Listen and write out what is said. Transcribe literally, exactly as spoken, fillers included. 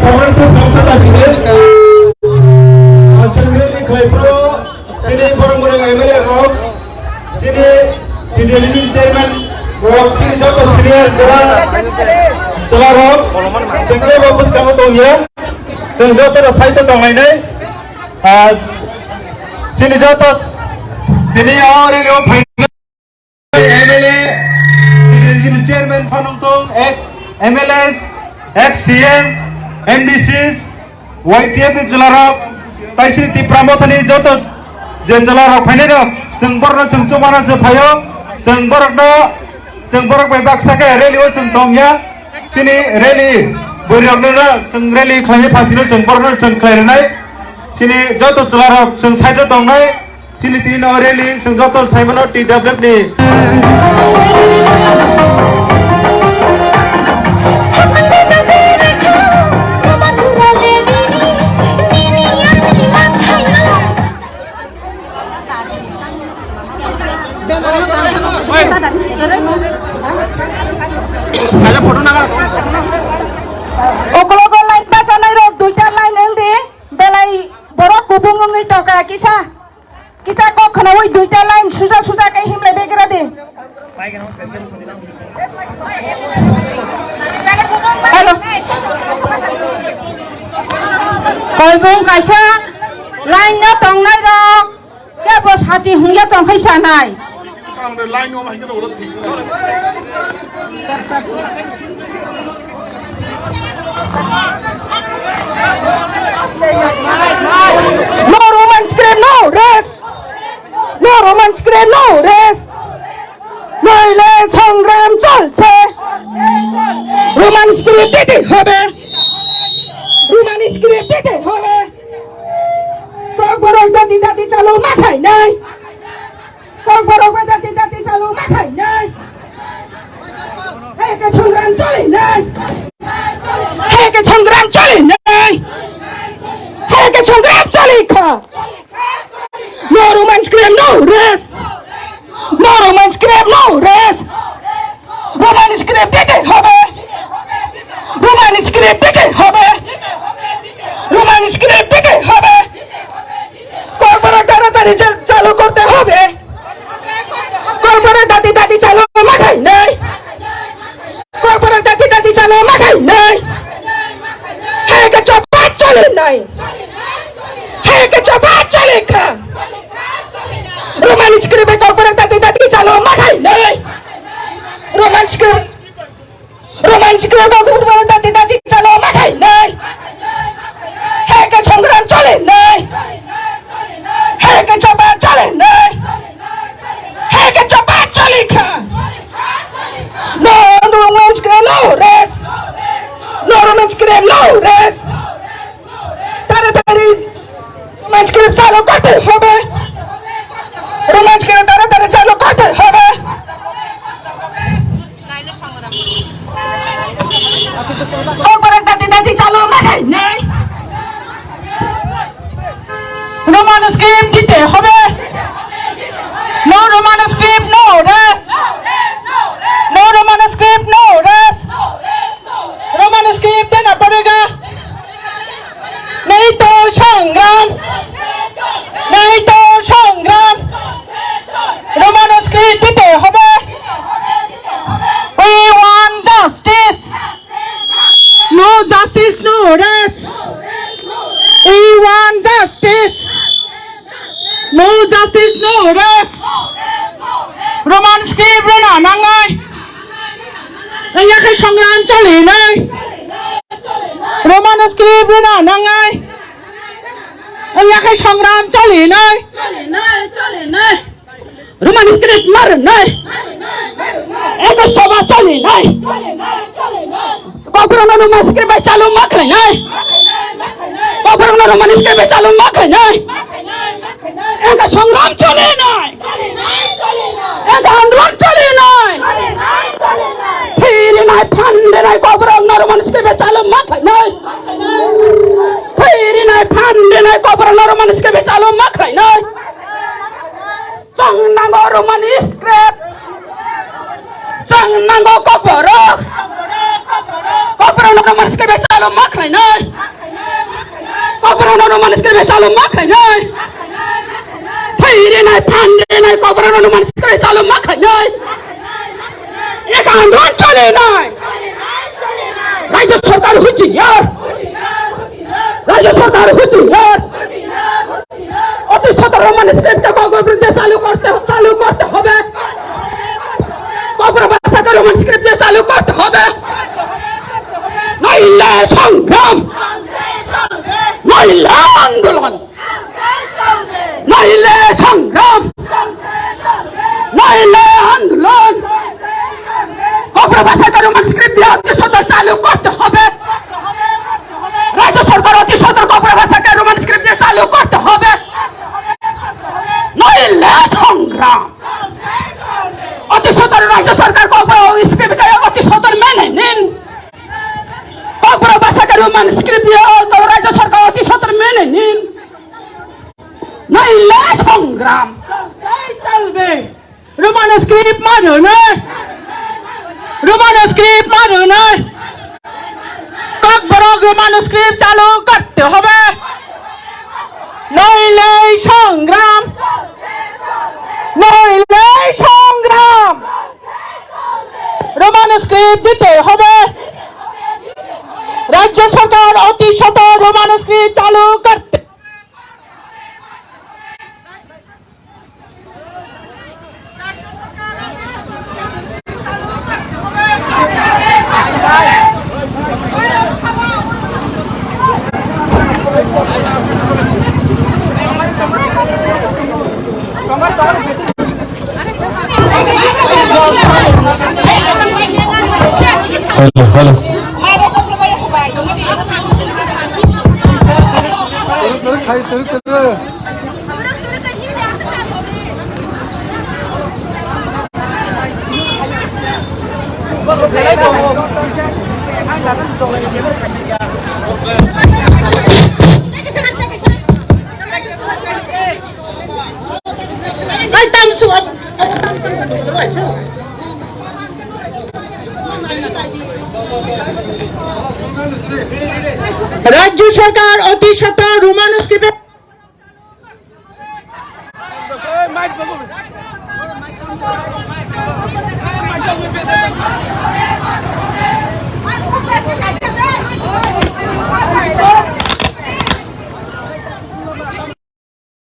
Comment khe samsa ta sini. Aswk rally khlai phuru chini borok borok M L A rok, chini T D L F ni chairman rok, chini joto senior jora chwla rok, chwng tei bo bwskango tongya. Chwng joto no side o tonglainai. Ah, chini joto tini o rally o phainai. M L A, chairman phanong tong, ex M L As, ex C M, M D Cs, Y T F ni chwlarok, taisini Tipra Mothani joto je chwlarok phainai rok, chwng borokno chwng chubana se phaio, chwng borokno, chwng borok bai baksa khe rally o chwng tongya, chini rally, bwrwi rokno chwng rally khlaiwi phatino chwng borokno chwng khlai rwnai, chini joto chwlarok chwng side o tongnai, Chini tini no rally, chwng joto saimano T W F ni. Ukologo line bachanai rok duita line wngdi, belai borok kubung wngwi tongkha kisa. Kisa kok khnaui duita line suja suja khe himlai begra di. Hello. Koibung kaisa line no tongnai rok kebo sati hungya tongkhai sanai. No Roman script, no rest. No Roman script, no rest. নইলে সংগ্রাম চলছে। Roman script দিতে হবে। Roman script দিতে হবে। ককবরক দাদি দাদি চালো মাথায় নাই। ককবরক দাদি দাদি চালো মাথায় নাই। হে কে সংগ্রাম চলে নাই। হে কে সংগ্রাম চলে নাই। হে কে সংগ্রাম চলে খা। No Roman script, no rest. No Roman script, no rest. Roman script দিতে হবে। Roman script দিতে হবে। Roman script দিতে হবে। কর্পোরেট তাড়াতাড়ি চা-, চালু করতে হবে। কর্পোরেট দাদি দাদি চালু মাথায় নাই। Kokborok dati dati chalo makhai nai. Hai ka chopat choli nai. Hai ka chopat choli kha. Roman script kokborok dati dati chalo makhai nai. Roman script, Roman script kokborok dati dati chalo makhai nai. Hai ka songram choli nai. Hai ka chopat choli nai. Hai ka chopat choli kha. No, no Roman script, no rest. No Roman script, no rest. তাড়াতাড়ি Roman script চালু করতে হবে। Roman script তাড়াতাড়ি চালু করতে হবে। Kokborok dati dati chalo makhai nai. Roman script দিতে হবে। No Roman script, no rest. No Roman script, no rest. Roman script देना पड़ेगा। नहीं तो संग्राम, नहीं तो संग्राम। Roman script দিতে হবে। We want justice. No justice, no rest. We want justice. No justice, no rest. Roman script rwna nangnai. Wngya khe songram choli nai. Roman script rwna nangnai. Wngya khe songram choli nai. Roman script ma rwnai. Eko soba choli nai. Kokborok no Roman script bai chalo ma khlai nai. Kokborok no Roman script bai chalo ma khlai nai. Eko songram choli nai. Eko andolon choli nai. Thiri nai, phande nai, kokborok no Roman script bai chalo ma khlai nai. Thiri nai, phande nai, kokborok no Roman script bai chalo ma khlai nai. Chwng nango Roman script. Chwng nango kokborok. Roman script bai chalu ma khlainai. Kokborok no Roman script bai chalu ma khlainai. Thwi rinai, phan rinai, Kokborok no Roman script bai chalu ma khlainai. Ek andolon chole nai. Rajya sarkar huchiyar. Rajya sarkar huchiyar. অতি সত্বর রোমান স্ক্রিপ্টে ককবরকে চালু করতে, চালু করতে হবে। ককবরক ভাষাকে রোমান স্ক্রিপ্টে চালু করতে হবে। নইলে সংগ্রাম, নইলে আন্দোলন, নইলে সংগ্রাম, নইলে আন্দোলন। ককবরক ভাষাকে রোমান স্ক্রিপ্ট দিয়ে অতি সত্বর চালু করতে হবে। রাজ্য সরকার অতি সত্বর ককবরক ভাষাকে রোমান স্ক্রিপ্ট দিয়ে চালু করতে হবে, নইলে সংগ্রাম। অতি সত্বর রাজ্য সরকার ককবরক স্ক্রিপ্টকে অতি সত্বর মেনে নিন। ককবরক ভাষাকে রোমান স্ক্রিপ্ট দিয়ে রাজ্য সরকার অতি সত্বর মেনে নিন, নইলে সংগ্রাম। চলবে। রোমান স্ক্রিপ্ট মানো না, রোমান স্ক্রিপ্ট মানো না। ককবরক রোমান স্ক্রিপ্ট চালু করতে হবে, নইলে সংগ্রাম, নইলে সংগ্রাম। রোমান স্ক্রিপ্ট দিতে হবে, রাজ্য সরকার অতি সত্বর রোমান স্ক্রিপ্ট চালু করতে। Hello, hello. রাজ্য সরকার অতি সত্বর রোমান স্ক্রিপ্টে